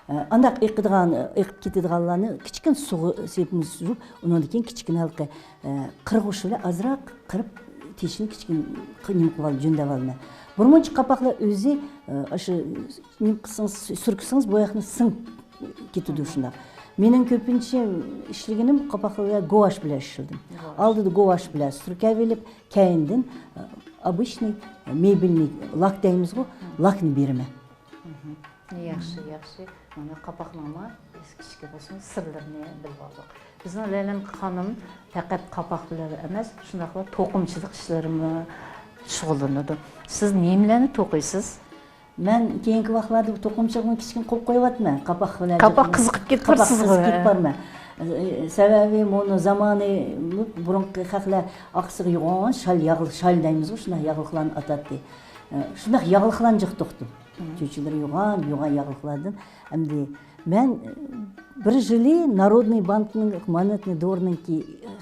ئە، ئانداق ئېقىدىغان، ئېقىپ كېتىدىغانلارنى كىچىككىنە سۇغا سېپىمىز سۈزۈپ، ئۇنىڭدىن كېيىن كىچىككىنە ھېلىقى، ئە، قىرغۇچ بىلەن ئازراق قىرىپ، تېشىنى كىچىككىنە نېمە قىلىۋال-، جۆندەۋالىمەن. بىر مۇنچە قاپاقلار ئۆزى، ئە، ئاشۇ نېمە قىلسىڭىز، سۈركىسىڭىز بوياقنى سىڭىپ كېتىدۇ شۇنداق. مېنىڭ كۆپىنچە ئىشلىگىنىم قاپاقلار گۇئاش بىلەن ئىشلىدىم. گۇئاش. ئالدىدا گۇئاش بىلەن سۈركەۋېلىپ، كەينىدىن، ئە، ئابىچنىي، ئە، مېبېلنىي لاك دەيمىزغۇ، لاكنى بېرىمەن. ياخشى، ياخشى. مانا قاپاقنىڭمۇ كىچىككە بولسىمۇ سىرلىرىنى بىلىۋالدۇق. بىزنىڭ لەيلەم خانىم پەقەت قاپاق بىلەن ئەمەس، شۇنداقلا توقۇمىچىلىق ئىشلىرىمۇ شۇغۇللىنىدۇ. سىز نېمىلەرنى توقۇيسىز؟ مەن كېيىنكى ۋاقىتلاردا بۇ توقۇمىچىلىقنى كىچىككىنە قويۇپ قويۇۋاتىمەن. قاپاق بىلەن قاپاق قىزىقىپ كېتىپ قاپاق قىزىقىپ كېتىپ بارىمەن. ئە، سەۋەبى مۇنۇ زامانى بۇرۇنقى خەقلەر ئاقىسىغا يوغان شال ياغلىق، شال دەيمىزغۇ، شۇنداق ياغلىقلارنى ئاتاتتى. ئە، شۇنداق ياغلىقلارنى جىق توقۇدۇم. چۆچىلىرى يوغان، يوغان ياغلىقلاردىن. ئەمدى مەن، ئە، بىر يىلى نارودنىي بانكنىڭ، مونېتنىي دورنىڭكى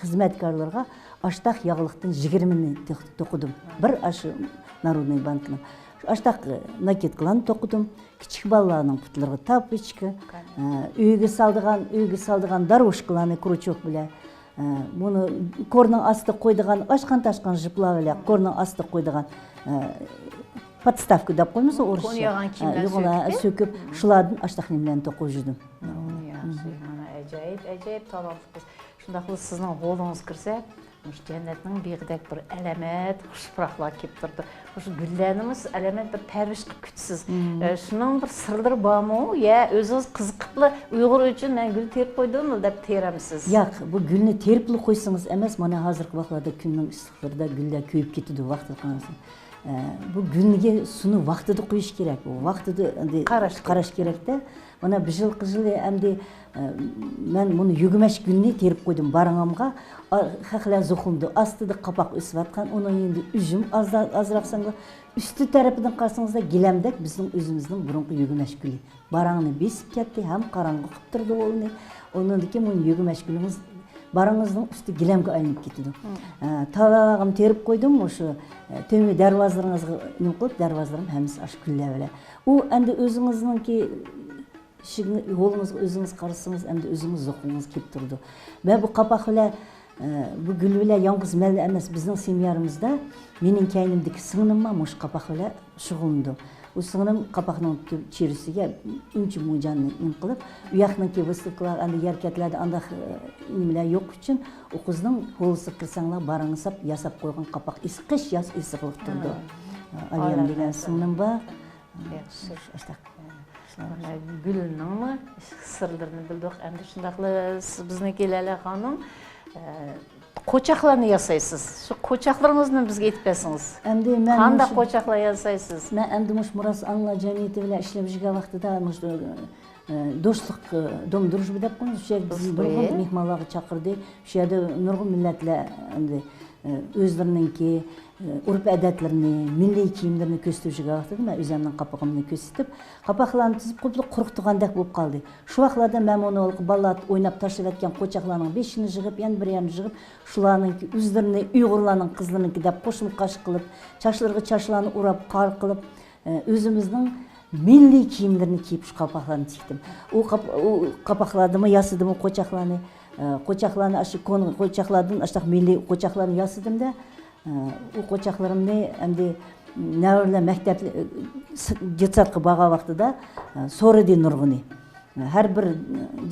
خىزمەتكارلىرىغا ئاشتاق ياغلىقتىن يىگىرمىنى توق-، توقۇدۇم. بىر ئاشۇ نارودنىي بانكنىڭ. شۇ ئاشتاق، ئە، ناكېتكىلارنى توقۇدۇم. كىچىك بالىلارنىڭ پۇتلىرىغا تاپىچكا، ئە، ئۆيگە سالىدىغان، ئۆيگە سالىدىغان داروشكىلارنى كروچوك بىلەن، ئە، بۇنى كورنىڭ ئاستىغا قويىدىغان ئاچقان-تاچقان جىپلار بىلەن كورنىڭ ئاستىغا قويىدىغان، ئە، پودستاۋكا دەپ قويمىسا ئورۇسچە. كون ياغان كىيىملەرنى ئە، يوغان، سۆكۈپ، سۆكۈپ، شۇلاردىن ئاشتاق نېمىلەرنى توقۇپ يۈردۈم. ياخشى، مانا ئەجايىپ، ئەجايىپ تالانتلىق قىز. شۇنداقلا سىزنىڭ ھولىڭىزغا كىرسەك، مۇشۇ جەننەتنىڭ بېغىدەك بىر ئەلەمەت خۇش پۇراقلار كېلىپ تۇرىدۇ. مۇشۇ گۈللەرنىمۇ سىز ئەلەمەت بىر پەرۋىش قىلىپ كۈتىسىز. ئە، شۇنىڭ بىر سىرلىرى بارمۇ؟ يا ئۆزىڭىز قىزىقىپلا ئۇيغۇر ئۈچۈن مەن گۈل تېرىپ قويدۇم دەپ تېرەمسىز؟ ياق، بۇ گۈلنى تېرىپلا قويسىڭىز ئەمەس، مانا ھازىرقى ۋاقىتلاردا كۈننىڭ ئىسسىقلىرىدا گۈللەر كۆيۈپ كېتىدۇ، ۋاقتىدا قارىسا. ئە، بۇ گۈلگە سۇنى ۋاقتىدا قۇيۇش كېرەك. ۋاقتىدا ئەمدى قاراش كېرەك. قاراش كېرەكتە. مانا بىر يىلقى يىلى ئەمدى، ئە، مەن مۇنۇ يۆگىمەچ گۈلنى تېرىپ قويدۇم بارغانغا، ئا، خەقلەر زوقلىنىدۇ. ئاستىدا قاپاق ئۆسۈۋاتقان، ئۇنىڭ يېنىدا ئۈجۈم ئاز-، ئازراق سانغا. ئۈستى تەرىپىدىن قارىسىڭىزدا گىلەمدەك بىزنىڭ ئۆزىمىزنىڭ بۇرۇنقى يۆگىمەچ گۈلى. باراڭنى بېسىپ كەتتى ھەم قاراڭغۇ قىپ تۇرىدۇ ھولنى. ئۇنىڭدىن كېيىن مۇنۇ يۆگىمەچ گۈلىڭىز باراڭىزنىڭ ئۈستى گىلەمگە ئايلىنىپ كېتىدۇ. ئە، تالالارغىمۇ تېرىپ قويدۇم، مۇشۇ، ئە، تۆمە دەرۋازىلىرىڭىزغا نېمە قىلىپ، دەرۋازىلىرىم ھەممىسى ئاشۇ گۈللەر بىلەن. ئۇ ئەمدى ئۆزىڭىزنىڭكى ئىشىكنى، ھولىڭىزغا ئۆزىڭىز قارىسىڭىز، ئەمدى ئۆزىڭىز زوقۇڭىز كېلىپ تۇرىدۇ. مەن بۇ قاپاق بىلەن، ئە، بۇ گۈل بىلەن يالغۇز مەنلا ئەمەس، بىزنىڭ سېمىيارىمىزدا مېنىڭ كەينىمدىكى سىڭلىممۇ مۇشۇ قاپاق بىلەن شۇغۇللىنىدۇ. ئۇ سىڭلىم قاپاقنىڭ تۈ-، چېرىسىگە ئۇنچە مۇنچە نېمە قىلىپ، ئۇ ياقنىڭكى ۋىستىۋكىلار، ئەمدى يەركەنتلەردە ئانداق، ئە، نېمىلەر يوق ئۈچۈن، ئۇ قىزنىڭ ھولىسىغا كىرسەڭلار، باراڭ ساپ ياساپ قويغان قاپاق ئىس-، قىش ياز ئېسىقلىق تۇرىدۇ. ھە. ئالىيەم دېگەن سىڭلىم بار. ياخشى. ئاشتاق. مانا گۈلنىڭمۇ سىرلىرىنى بىلدۇق. ئەمدى شۇنداقلا سىز بىزنىڭكى لەلە خانىم، ئە، قوچاقلارنى ياسايسىز. شۇ قوچاقلىرىڭىزنى بىزگە ئېيتىپ بەرسىڭىز. ئەمدى مەن قانداق مۇشۇ قوچاقلار ياسايسىز؟ مەن ئەمدى مۇشۇ مىراس ئاڭلار جەمئىيىتى بىلەن ئىشلەپ يۈرگەن ۋاقتىدا مۇشۇ، ئە، دوستلۇق، ئە، دوم دۇرۇژبا دەپ قويىمىز. شۇ يەرگە بىزنىڭ نۇرغۇن مېھمانلارغا چاقىردى. شۇ يەردە نۇرغۇن مىللەتلەر ئەمدى، ئە، ئۆزلىرىنىڭكى ئۇرپ-ئادەتلىرىنى، مىللىي كىيىملىرىنى كۆرسىتىۋېتىشىگە ۋاقتىدا مەن ئۆزۈمنىڭ قاپىقىمنى كۆرسىتىپ، قاپاقلارنى تىزىپ قويۇپلا قۇرۇق تۇرغاندەك بولۇپ قالدى. شۇ ۋاقىتلاردا مەن مۇنۇ بالىلار ئويناپ تاشلىۋەتكەن قوچاقلارنىڭ بېشىنى يىغىپ، يەنە بىر يەرنى يىغىپ، شۇلارنىڭكى ئۆزلىرىنى ئۇيغۇرلارنىڭ قىزلىرىنىڭكى دەپ قوشما قاش قىلىپ، چاچلىرىغا چاچلارنى ئوراپ، قار قىلىپ، ئۆزىمىزنىڭ مىللىي كىيىملىرىنى كىيىپ شۇ قاپاقلارنى تىكتىم. ئۇ قاپ-، ئۇ قاپاقلاردىمۇ ياسىدىمۇ قوچاقلارنى، قوچاقلارنى ئاشۇ كونا قوچاقلاردىن ئاشۇنداق مىللىي قوچاقلارنى ياسىدىم-دە، ئۇ قوچاقلىرىمنى ئەمدى نەۋرىلەر مەكتەپ، دېتسادقا بارغان ۋاقتىدا سورىدى نۇرغۇنى. ھەر بىر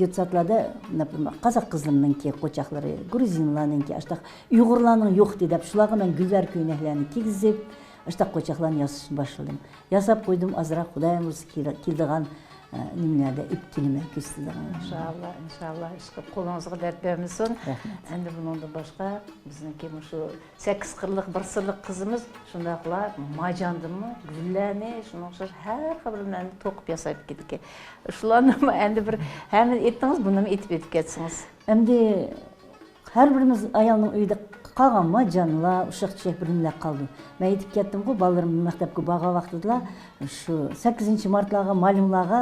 دېتسادلاردا، نەپىرما، قازاق قىزلىرىنىڭكى قوچاقلىرى، گرۇزىنلارنىڭكى، ئاشتاق ئۇيغۇرلارنىڭ يوقتى دەپ، شۇلارغا مەن گۈللەر كۆينەكلەرنى كىيگۈزۈپ، ئاشتاق قوچاقلارنى ياساشنى باشلىدىم. ياساپ قويدۇم، ئازراق خۇدايىم بۇيرۇسا كېلە-، كېلىدىغان، نېمىلەردە ئېلىپ كېلىمەن، كۆرسىتىدىغان. ئىنشاللا، ئىنشاللا، ئىشقىلىپ قولىڭىزغا دەرد بەرمىسۇن. رەھمەت. ئەمدى بۇنىڭدىن باشقا بىزنىڭكى مۇشۇ سەككىز قىرلىق، بىر سىرلىق قىزىمىز شۇنداقلا ماجاندىنمۇ گۈللەرنى، شۇنىڭغا ئوخشاش ھەر خىل بىر نېمىلەرنى توقۇپ ياساپ كېتىدىكەن. شۇلارنىمۇ ئەمدى بىر ھەممىنى ئېيتتىڭىز، بۇنىمۇ ئېيتىپ ئۆتۈپ كەتسىڭىز. ئەمدى ھەر بىرىمىز ئايالنىڭ ئۆيىدە قالغان ماجانلار، ئۇششاق چۈشەك بىر نېمىلەر قالىدۇ. مەن ئېيتىپ كەتتىمغۇ، بالىلىرىم مەكتەپكە بارغان ۋاقتىدىلا شۇ سەككىزىنچى مارتلارغا، مۇئەللىملارغا،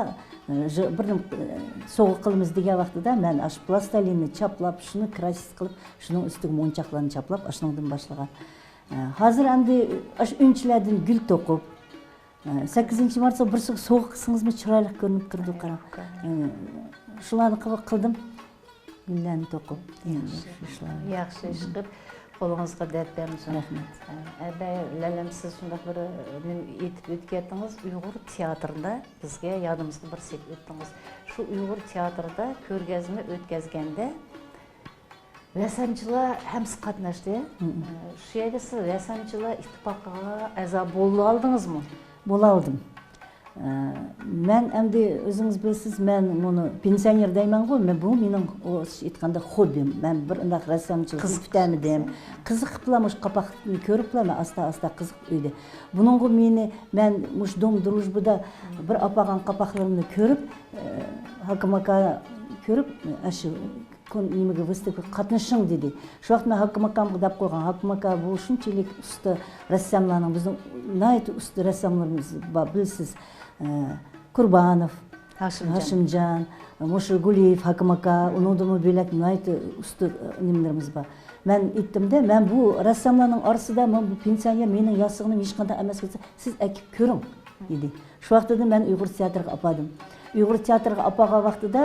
ئى، ژ-، بىر نېمە، ئى، سوۋغا قىلىمىز دېگەن ۋاقتىدا مەن ئاشۇ پلاستېلىننى چاپلاپ، شۇنى كرايسىز قىلىپ، شۇنىڭ ئۈستىگە مونچاقلارنى چاپلاپ، ئاشۇنىڭدىن باشلىغان. ئى، ھازىر ئەمدى ئاشۇ ئۈنچىلەردىن گۈل توقۇپ، ئى، سەككىزىنچى مارتتا بىرسىگە سوۋغا قىلسىڭىزمۇ چىرايلىق كۆرۈنۈپ تۇرىدۇ، قاراڭ. ئى، شۇلارنى قىل-، قىلدىم. گۈللەرنى توقۇپ، ياخشى. شۇ ئىشلارنى. ياخشى ئىش قىلىپ، قولىڭىزغا دەرد بەرمىسۇن. رەھمەت. ئە، ئەبە لەلەم، سىز شۇنداق بىر، ئە، نېمە ئېيتىپ ئۆتۈپ كەتتىڭىز، ئۇيغۇر تىياتىرىدا بىزگە يادىمىزغا بىر سېلىپ ئۆتتىڭىز. شۇ ئۇيغۇر تىياتىرىدا كۆرگەزمە ئۆتكەزگەندە رەسسامچىلار ھەممىسى قاتناشتى. مم. ئە، شۇ يەردە سىز رەسسامچىلار ئىتتىپاقىغا ئەزا بولالدىڭىزمۇ؟ بولالدىم. ئە، مەن ئەمدى ئۆزىڭىز بىلىسىز، مەن مۇنى پېنسىيونېر دەيمەنغۇ، مەن، بۇ مېنىڭ ئورۇسچە ئېيتقاندا خوببىم. مەن بىر ئۇنداق رەسسامچىلىقنى قىزىق. كۈتەلمىدىم. قىزىقىپلا مۇشۇ قاپاقنى كۆرۈپلا مەن ئاستا-ئاستا قىزىقىپ ئۆيدە. بۇنىڭغۇ مېنى، مەن مۇشۇ دوم دروژبىدا بىر ئاپارغان قاپاقلىرىمنى كۆرۈپ، ئە، ھاكىم ئاكا كۆرۈپ، ئاشۇ كون-، نېمىگە، ۋىستىۋكىگە قاتنىشىڭ دېدى. شۇ ۋاقىت مەن ھاكىم ئاكامغا دەپ قويغان. ھاكىم ئاكا بۇ شۇنچىلىك ئۇستا رەسساملارنىڭ، بىزنىڭ ناھايىتى ئۇستا رەسساملىرىمىز بار، بىلىسىز. ئە، قۇربانوف، ھاشىمجان. ھاشىمجان، مۇشۇ گۇلىيېف ھاكىم ئاكا، ئۇنىڭدىنمۇ بۆلەك ناھايىتى ئۇستا، ئە، نېمىلىرىمىز بار. مەن ئېيتتىم-دە، مەن بۇ رەسساملارنىڭ ئارىسىدا مەن بۇ پېنسىيونېر، مېنىڭ ياسىغىنىم ھېچقانداق ئەمەس، كەلسە سىز ئەكىپ كۆرۈڭ، دېدى. شۇ ۋاقتىدا مەن ئۇيغۇر تىياتىرىغا ئاپاردىم. ئۇيغۇر تىياتىرىغا ئاپارغان ۋاقتىدا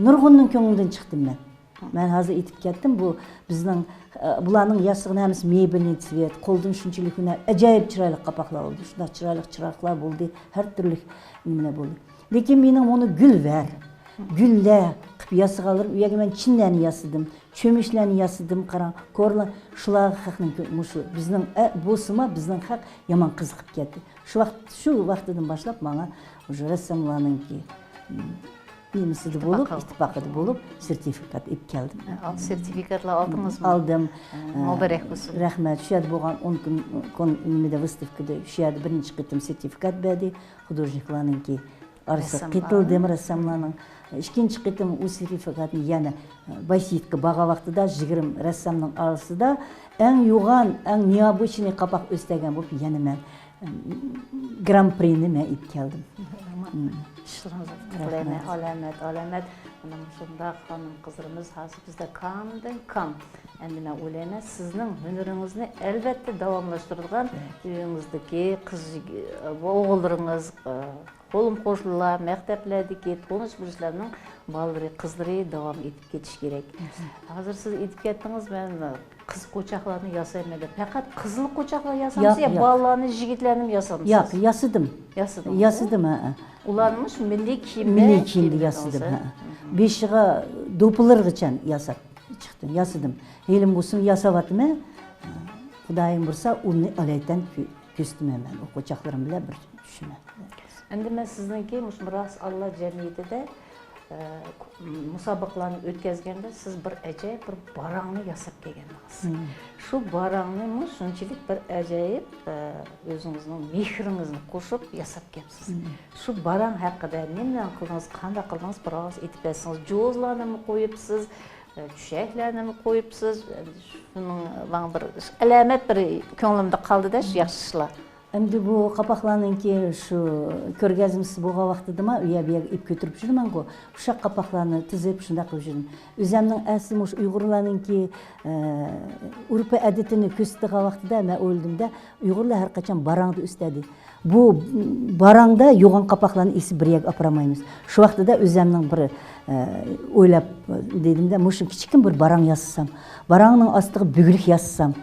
نۇرغۇننىڭ كۆڭلىدىن چىقتىم مەن. مەن ھازىر ئېيتىپ كەتتىم، بۇ بىزنىڭ، ئە، بۇلارنىڭ ياسىغىنى ھەممىسى مېبېلنى تىزىۋەت، قولدىن شۇنچىلىك ھۈنەر، ئاجايىپ چىرايلىق قاپاقلار بولدى، شۇنداق چىرايلىق چىراغلار بولدى، ھەر تۈرلۈك نېمىلەر بولدى. لېكىن مېنىڭ مۇنۇ گۈللەر، گۈللەر قىلىپ ياسىغانلىرىم، ئۇ يەرگە مەن چىنلەرنى ياسىدىم، چۆمۈچلەرنى ياسىدىم، قاراڭ، كورلا، شۇلارغا خەقنىڭ كۆ-، مۇشۇ بىزنىڭ، ئە، بولسىمۇ بىزنىڭ خەق يامان قىزىقىپ كەتتى. شۇ ۋاقىت، شۇ ۋاقتىدىن باشلاپ ماڭا ئۇشۇ رەسساملارنىڭكى، م، نېمىسىدە بولۇپ، ئىتتىپاقىدا بولۇپ، سېرتىفىكات ئېلىپ كەلدىم. ئە، ئال-، سېرتىفىكاتلار ئالدىڭىزمۇ؟ ئالدىم. ئە، مۇبارەك بولسۇن. رەھمەت. شۇ يەردە بولغان ئون كۈن، كون-، نېمىدە، ۋىستىۋكىدا شۇ يەردە بىرىنچى قېتىم سېرتىفىكات بەردى. خۇدوژنىكلارنىڭكى ئارىسىغا قېتىلدىم، رەسساملارنىڭ. ئىككىنچى قېتىم ئۇ سېرتىفىكاتنى يەنە بايسېيىتقا بارغان ۋاقتىدا يىگىرمە رەسسامنىڭ ئارىسىدا ئەڭ يوغان، ئەڭ نېئوبычنىي قاپاق ئۆستۈرگەن بولۇپ، يەنە مەن گران پرىنى مەن ئېلىپ كەلدىم. ئىشلىرىڭىزغا ئۇتۇق تىلەيمەن. ئالەمەت، ئالەمەت. مانا مۇشۇنداق خانىم-قىزلىرىمىز ھازىر بىزدە كامدىن كام. ئەمدى مەن ئويلايمەن، سىزنىڭ ھۈنىرىڭىزنى ئەلۋەتتە داۋاملاشتۇرىدىغان ئۆيىڭىزدىكى قىز، ئوغۇللىرىڭىز، قولۇم-قوشنىلار، مەكتەپلەردىكى تونۇش-بىلىشلەرنىڭ بالىلىرى، قىزلىرى داۋام ئېتىپ كېتىشى كېرەك. ھازىر سىز ئېيتىپ كەتتىڭىز، مەن قىز قوچاقلارنى ياسايمەن دەپ. پەقەت قىزىل قوچاقلا ياسامسىز يا بالىلارنى، يىگىتلەرنىمۇ ياسامسىز؟ ياق، ياسىدىم. ياسىدىڭىز؟ ياسىدىم، ھە. ئۇلارنىمۇ شۇ مىللىي كىيىمدە، مىللىي كىيىمدە ياسىدىم، ھە. بېشىغا دوپپىلىرىغىچە ياساپ چىقتىم، ياسىدىم. ھېلىمۇ بولسىمۇ ياساۋاتىمەن. خۇدايىم بۇيرۇسا ئۇنى ئالايتەن كۆ-، كۆرسىتىمەن مەن. ئۇ قوچاقلىرىم بىلەن بىر چۈشىمەن. ئەمدى مەن سىزنىڭكى مۇشۇ مىراس ئاللا جەمئىيىتىدە، ئە، مۇسابىقىلەرنى ئۆتكەزگەندە سىز بىر ئەجايىپ بىر باراڭنى ياساپ كەلگەنىدىڭىز. شۇ باراڭنىمۇ شۇنچىلىك بىر ئەجايىپ، ئە، ئۆزىڭىزنىڭ مېھرىڭىزنى قوشۇپ ياساپ كەپسىز. شۇ باراڭ ھەققىدە نېمىلەرنى قىلدىڭىز، قانداق قىلدىڭىز، بىر ئاز ئېيتىپ بەرسىڭىز. جوزىلارنىمۇ قويۇپسىز، ئە، چۈشەكلەرنىمۇ قويۇپسىز. شۇنىڭ ماڭا بىر ئالامەت بىر كۆڭلۈمدە قالدىدە، شۇ ياخشى ئىشلار. ئەمدى بۇ قاپاقلارنىڭكى شۇ كۆرگەزمىسى بولغان ۋاقتىدىما ئۇ يەر بۇ يەرگە ئېلىپ كۆتۈرۈپ يۈرىمەنغۇ، ئۇششاق قاپاقلارنى تىزىپ شۇنداق قىلىپ يۈرىمەن. ئۆزەمنىڭ ئەسلى مۇشۇ ئۇيغۇرلارنىڭكى، ئە، ئۇرپى ئادىتىنى كۆرسىتىدىغان ۋاقتىدا مەن ئويلىدىمدە، ئۇيغۇرلار ھەر قاچان باراڭدا ئۆسىدۇ. بۇ باراڭدا يوغان قاپاقلارنى ئېسىپ بىر يەرگە ئاپىرالمايمىز. شۇ ۋاقتىدا ئۆزەمنىڭ بىر، ئە، ئويلاپ دېدىمدە، مۇشۇ كىچىككىنە بىر باراڭ ياسىسام، باراڭنىڭ ئاستىغا بۈگلۈك ياسىسام،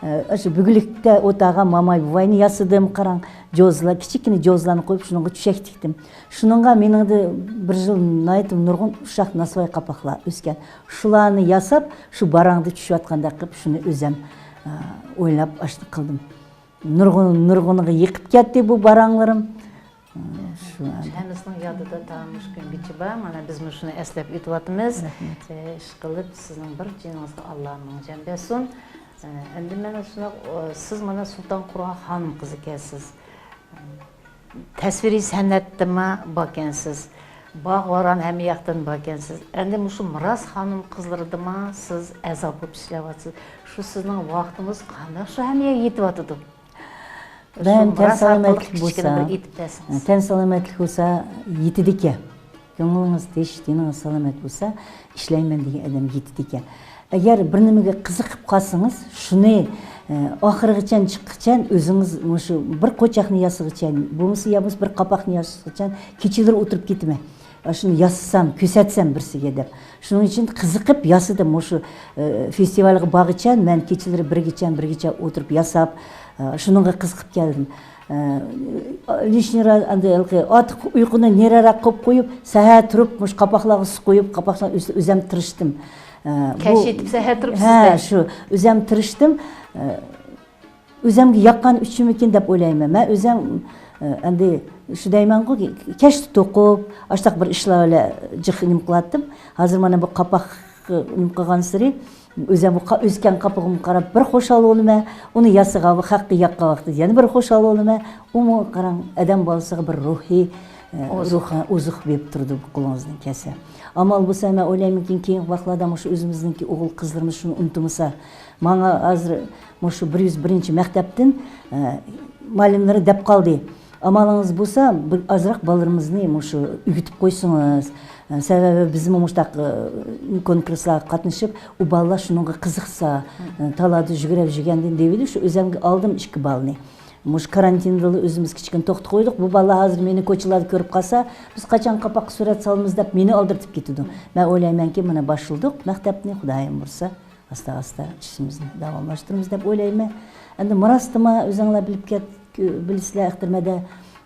ئە، شۇ بۈگلۈكتە ئولتۇرغان ماماي بوۋاينى ياسىدىم، قاراڭ، جوزىلار، كىچىككىنە جوزىلارنى قويۇپ، شۇنىڭغا چۈشەك تىكتىم. شۇنىڭغا مېنىڭدە بىر يىل ناھايىتى نۇرغۇن ئۇششاق ناسۋاي قاپاقلار ئۆسكەن. شۇلارنى ياساپ، شۇ باراڭدا چۈشۈۋاتقاندەك قىلىپ، شۇنى ئۆزەم، ئە، ئويلاپ، ئاشۇنداق قىلدىم. نۇرغۇن، نۇرغۇنىغا يېقىپ كەتتى بۇ باراڭلىرىم. شۇ ھەممىسىنىڭ يادىدا تا مۇشۇ كۈنگىچە بار. مانا بىز مۇشۇنى ئەسلەپ ئۆتۈۋاتىمىز. رەھمەت. ئىشقىلىپ سىزنىڭ بىر جېنىڭىزغا ئاللا مىڭ جان بەرسۇن. ئەمدى مانا شۇنداق، سىز مانا سۇلتان قۇرغان خانىم قىزى ئىكەنسىز. تەسۋىرىي سەنئەتتىمۇ باركەنسىز. باغ ۋاران ھەممە ياقتىن باركەنسىز. ئەمدى مۇشۇ مىراس خانىم قىزلىرىدىمۇ سىز ئەزا بولۇپ ئىشلەۋاتىسىز. شۇ سىزنىڭ ۋاقتىڭىز قانداق شۇ ھەممە يەرگە يېتىۋاتىدۇ؟ شۇ مەن تەن مىراس ئارقىلىق سالامەتلىك كىچىككىنە بولسا، بىر ئېيتىپ بەرسىڭىز. تەن سالامەتلىك بولسا يېتىدىكەن. كۆڭلىڭىز تىنچ، تېنىڭىز سالامەت بولسا، ئىشلەيمەن دېگەن ئادەم يېتىدىكەن. ئەگەر بىر نېمىگە قىزىقىپ قالسىڭىز، شۇنى، ئە، ئاخىرىغىچە چىققىچە ئۆزىڭىز مۇشۇ بىر قوچاقنى ياسىغىچە، بولمىسا يا بولمىسا بىر قاپاقنى ياسىغىچە كېچىلىرى ئولتۇرۇپ كېتىمەن. ئاشۇنى ياسىسام، كۆرسەتسەم بىرسىگە دەپ. شۇنىڭ ئۈچۈن قىزىقىپ ياسىدىم. مۇشۇ، ئە، فېستىۋالغا بارغىچە مەن كېچىلىرى بىرگىچە، بىرگىچە ئولتۇرۇپ ياساپ، ئە، شۇنىڭغا قىزىقىپ كەلدىم. ئە، لىشنىي را-، ئەمدى ھېلىقى ئارتۇق ئۇيقۇنى نېرىراق قويۇپ قويۇپ، سەھەر تۇرۇپ، مۇشۇ قاپاقلارغا سۇ قويۇپ، قاپاقلارنى ئۆز-، ئۆزەم تىرىشتىم. ئە، كەچ بۇ يېتىپ سەھەر تۇرۇپسىز ھە، دە؟ شۇ، ئۆزەم تىرىشتىم. ئە، ئۆزەمگە ياققان ئۈچۈنمىكىن دەپ ئويلايمەن. مەن ئۆزەم، ئە، ئەمدى شۇ دەيمەنغۇ، كەچتە توقۇپ، ئاشتاق بىر ئىشلار بىلەن جىق نېمە قىلاتتىم. ھازىر مانا بۇ قاپاق نېمە قىلغانسېرى، ئۆزەم بۇ قا-، ئۆسكەن قاپىقىمغا قاراپ بىر خۇشال بولىمەن. ئۇنى ياسىغان، خەققە ياققان ۋاقتىدا يەنە بىر خۇشال بولىمەن. ئۇمۇ قاراڭ، ئادەم بالىسىغا بىر روھىي، ئە، ئوزۇق. روھىي ئوزۇق بېرىپ تۇرىدۇ بۇ قولىڭىزدىن كەلسە. ئامال بولسا، مەن ئويلايمەنكى، كېيىنكى ۋاقىتلاردا مۇشۇ ئۆزىمىزنىڭكى ئوغۇل قىزلىرىمىز شۇنى ئۇنتۇمىسا، ماڭا ھازىر مۇشۇ بىر يۈز بىرىنچى مەكتەپتىن، ئە، مۇئەللىملىرى دەپ قالدى. ئامالىڭىز بولسا، بىر ئازراق بالىلىرىمىزنى مۇشۇ ئۆگىتىپ قويسىڭىز. ئە، سەۋەبى بىزمۇ مۇشۇنداق، ئە، كونكۇرسلارغا قاتنىشىپ، ئۇ بالىلار شۇنىڭغا قىزىقسا، ئە، تالادا يۈگۈرۈپ يۈرگەندىن دەيۋىدى، شۇ ئۆزەمگە ئالدىم ئىككى بالىنى. مۇشۇ كارانتىندىلا ئۆزىمىز كىچىككىنە توختىتىپ قويدۇق. بۇ بالىلار ھازىر مېنى كوچىلاردا كۆرۈپ قالسا، بىز قاچان قاپاققا سۈرەت سالىمىز دەپ مېنى ئالدىرىتىپ كېتىدۇ. مەن ئويلايمەنكى، مانا باشلىدۇق مەكتەپنى، خۇدايىم بۇيرۇسا، ئاستا-ئاستا ئىشىمىزنى داۋاملاشتۇرىمىز دەپ ئويلايمەن. ئەمدى مىراستىما ئۆزۈڭلار بىلىپ كەت-، بىلىسىلەر، ئەختىرمەدە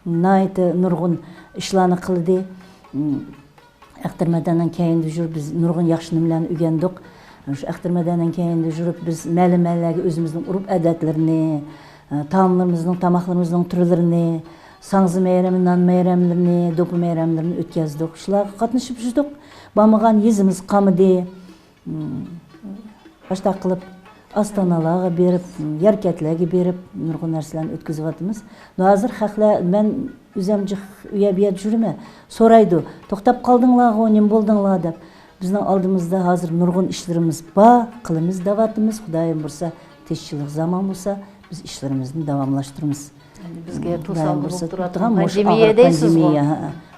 ناھايىتى نۇرغۇن ئىشلارنى قىلدى. ئەختىرمەدەننىڭ كەينىدە يۈرۈپ بىز نۇرغۇن ياخشى نېمىلەرنى ئۆگەندۇق. شۇ ئەختىرمەدەننىڭ كەينىدە يۈرۈپ بىز مەھەللە-مەھەللىگە ئۆزىمىزنىڭ ئۇرپ-ئادەتلىرىنى، تائاملىرىمىزنىڭ، تاماقلىرىمىزنىڭ تۈرلىرىنى، ساڭزا مەيرىمى، نان مەيرەملىرىنى، دوپپا مەيرەملىرىنى ئۆتكەزدۇق. شۇلارغا قاتنىشىپ يۈردۇق. بارمىغان يېزىمىز قالمىدى. ئاشتاق قىلىپ، ئاستانىلارغا بېرىپ، يەركەنتلەرگە بېرىپ، نۇرغۇن نەرسىلەرنى ئۆتكۈزۈۋاتىمىز. ھازىر خەقلەر، مەن ئۆزەم جىق ئۇ يەر بۇ يەردە يۈرىمەن، سورايدۇ، توختاپ قالدىڭلارغۇ، نېمە بولدۇڭلار دەپ. بىزنىڭ ئالدىمىزدا ھازىر نۇرغۇن ئىشلىرىمىز بار، قىلىمىز دەۋاتىمىز. خۇدايىم بۇيرۇسا، تىنچلىق زامان بولسا، بىز ئىشلىرىمىزنى داۋاملاشتۇرىمىز. بىزگە توسالغۇ بولۇپ تۇرغان پاندېمىيە دەيسىزغۇ؟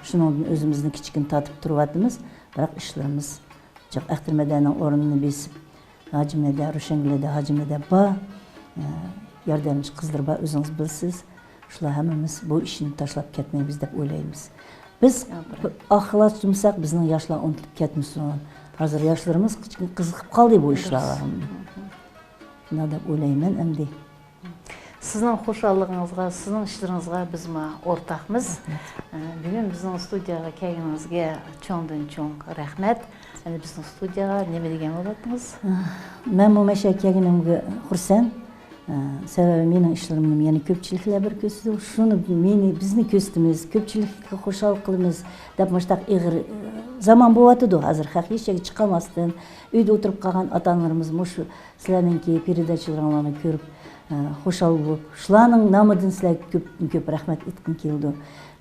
شۇنىڭدىن ئۆزىمىزنى كىچىككىنە تارتىپ تۇرۇۋاتىمىز. بىراق ئىشلىرىمىز جىق ئەختىرمەدەننىڭ ئورنىنى بېسىپ، ھاجىمەدە، روشەنگۈلدە ھاجىمەدە بار. ئە، ياردەمچى قىزلىرى بار، ئۆزىڭىز بىلىسىز. شۇلار ھەممىمىز بۇ ئىشنى تاشلاپ كەتمەيمىز دەپ ئويلايمىز. بىز ئاخىرلاشتۇرمىساق، بىزنىڭ ياشلار ئۇنتۇلۇپ كەتمىسۇن. ھازىر ياشلىرىمىز قىزىقىپ قالدى بۇ ئىشلارغا. شۇنداق دەپ ئويلايمەن ئەمدى. سىزنىڭ خۇشاللىقىڭىزغا، سىزنىڭ ئىشلىرىڭىزغا بىزمۇ ئورتاقمىز. ئە، بۈگۈن بىزنىڭ ستۇدىيەگە كەلگىنىڭىزگە چوڭدىن چوڭ رەھمەت. ئەمدى بىزنىڭ ستۇدىيەگە نېمە دېگەن بولاتتىڭىز؟ مەنمۇ مەشەگە كەلگىنىمگە خۇرسەن. ئە، سەۋەبى مېنىڭ ئىشلىرىمنى يەنە كۆپچىلىكلەر بىر كۆرسىتىدۇ. شۇنى مېنى، بىزنى كۆرسىتىمىز، كۆپچىلىككە خۇشال قىلىمىز دەپ مۇشۇنداق ئېغىر، ئە، زامان بولۇۋاتىدۇ ھازىر. خەق ھېچ يەرگە چىقالماستىن، ئۆيدە ئولتۇرۇپ قالغان ئاتا-ئانىلىرىمىز مۇشۇ سىلەرنىڭكى پېرېداچىلىرىڭلارنى كۆرۈپ، ئە، خۇشال بولۇپ، شۇلارنىڭ نامىدىن سىلەرگە كۆپتىن كۆپ رەھمەت ئېيتقۇم كېلىدۇ.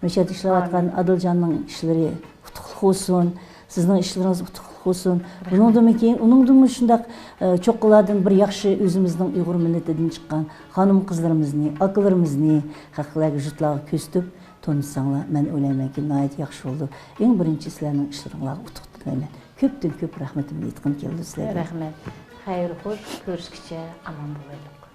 مەشەدە ئىشلەۋاتقان ئادىلجاننىڭ ئىشلىرى ئۇتۇقلۇق بولسۇن، سىزنىڭ ئىشلىرىڭىز ئۇتۇقلۇق بولسۇن. بۇنىڭدىنمۇ كېيىن، ئۇنىڭدىنمۇ شۇنداق، ئە، چوققىلاردىن بىر ياخشى ئۆزىمىزنىڭ ئۇيغۇر مىللىتىدىن چىققان خانىم-قىزلىرىمىزنى، ئاكىلىرىمىزنى خەقلەرگە، يۇرتلارغا كۆرسىتىپ تونۇتساڭلار، مەن ئويلايمەنكى، ناھايىتى ياخشى بولىدۇ. ئەڭ بىرىنچى سىلەرنىڭ ئىشلىرىڭلارغا ئۇتۇق تىلەيمەن. كۆپتىن كۆپ رەھمىتىمنى ئېيتقۇم كېلىدۇ سىلەرگە. رەھمەت. خەير خوش، كۆرۈشكىچە ئامان بولايلۇق.